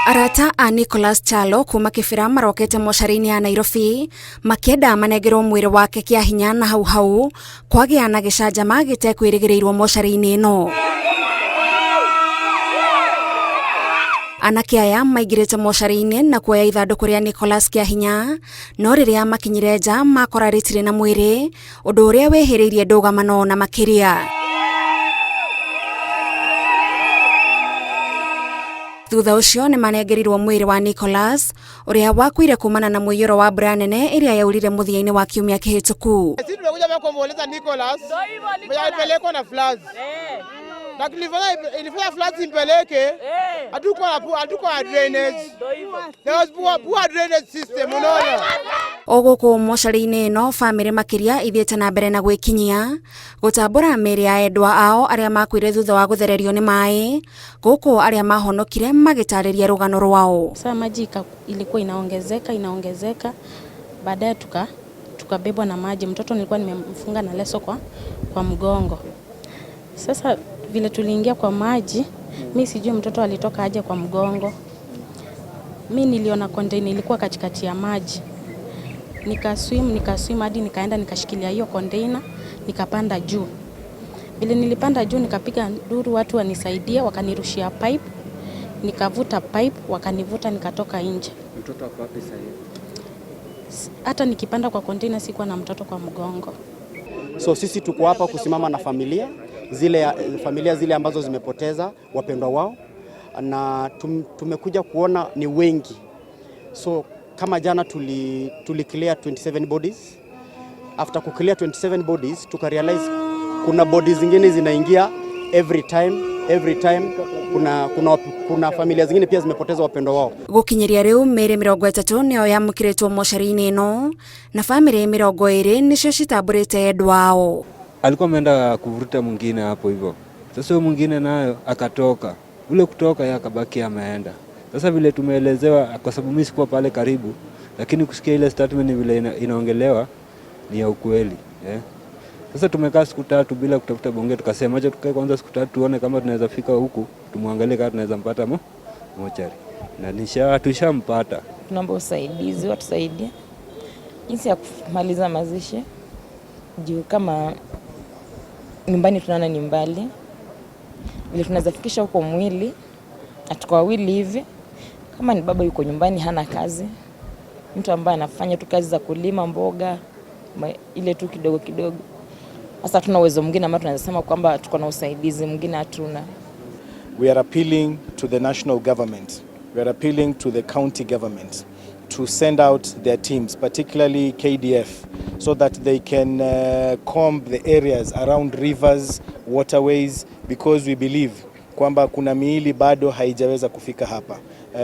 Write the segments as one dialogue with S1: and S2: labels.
S1: Arata a Nicholas Chalo kuma Kibera marokete mocarĩ-inĩ ya Nairobi makĩenda manengerwo mwĩrĩ wake kĩa hinya na hau hau kwagĩa na gĩcanjama gĩtekwĩrĩgĩrĩirwo mocarĩ-inĩ ĩno. Anake aya maingĩrĩte mocarĩ-inĩ na kuoya ithandũkũ rĩa Nicholas kĩa hinya, no rĩrĩa makinyire nja makora rĩtirĩ na mwĩrĩ, ũndũ ũrĩa wĩhĩrĩirie ndũgamano na makĩria. Thutha ũcio nĩ manengerirwo mwĩrĩ wa Nicholas ũrĩa wakuire kumana na mũiyũro wa mbura nene ĩrĩa yaurire mũthia-inĩ wa kiumia kĩhĩtũku.
S2: Sisi tumekuja hapa kuomboleza Nicholas mwenye alipelekwa na floods. Na ilifanya floods impeleke, hatukuwa na drainage. There was poor drainage system, unaona.
S1: O gũkũ mocarĩ-inĩ ĩno bamĩrĩ makĩria ithiĩte na mbere na gwĩkinyia gũtambũra mĩĩrĩ ya endwa ao arĩa makuire thutha wa gũthererio nĩ maĩ, gũkũ arĩa mahonokire magĩtarĩria rũgano rwao.
S3: Sasa maji ilikuwa inaongezeka inaongezeka, baadaye tukabebwa na maji. Mtoto nilikuwa nimemfunga na leso kwa mgongo. Sasa vile tuliingia kwa maji, mi sijui mtoto alitoka aje kwa mgongo. Mi niliona container ilikuwa katikati ya maji. Nikaswim hadi nikaenda nikashikilia hiyo container, nikapanda juu. Vile nilipanda juu nikapiga nduru watu wanisaidie, wakanirushia pipe. Nikavuta pipe, wakanivuta nikatoka nje.
S4: Mtoto ako wapi sasa hivi?
S3: Hata nikipanda kwa container sikuwa na mtoto kwa mgongo.
S5: So sisi tuko hapa kusimama na familia zile ambazo zimepoteza wapendwa wao, na tumekuja kuona ni wengi. So kama jana tuli clear 27 bodies. After ku clear 27 bodies tuka realize kuna bodies zingine zinaingia every time, every time. Kuna familia zingine pia zimepoteza wapendwa wao.
S1: Gukinyiria riu mĩĩrĩ 30 nĩyo yamũkĩrĩtwo mocarĩ-inĩ ĩno na bamĩrĩ 20 nĩcio citamburĩte endwa ao.
S4: Alikuwa ameenda kuvuruta mwingine hapo hivyo. Sasa huyo mwingine nayo akatoka. Ule kutoka yeye akabaki ameenda. Sasa vile tumeelezewa, kwa sababu mimi sikuwa pale karibu, lakini kusikia ile statement vile inaongelewa ni ya ukweli. Sasa tumekaa siku 3 bila kutafuta bonge, tukasema acha tukae kwanza siku 3 tuone kama tunaweza fika huku, tumwangalie kama tunaweza mpata mochari. Na tushampata.
S6: Tunaomba usaidizi, watusaidie jinsi ya kumaliza mazishi. Juu kama nyumbani tunaona ni mbali, vile tunaweza fikisha huko mwili na tuko wawili hivi. Kama ni baba yuko nyumbani hana kazi, mtu ambaye anafanya tu kazi za kulima mboga, ile tu kidogo kidogo. Sasa tuna uwezo mwingine ambao tunaweza sema kwamba tuko na usaidizi mwingine hatuna.
S7: We are appealing to the national government. We are appealing to the county government to send out their teams, particularly KDF, so that they can comb the areas around rivers, waterways, because we believe kwamba kuna miili bado haijaweza kufika hapa.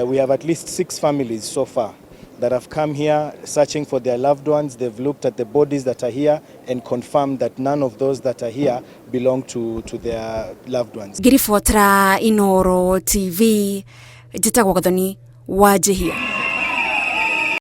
S7: We have at least 6 families so far that have come here searching for their loved ones. They've looked at the bodies that are here and confirmed that none of those that are here belong to their loved ones.
S1: Ngiribotra Inoro TV, njĩtagwo Gathoni Wanjihia.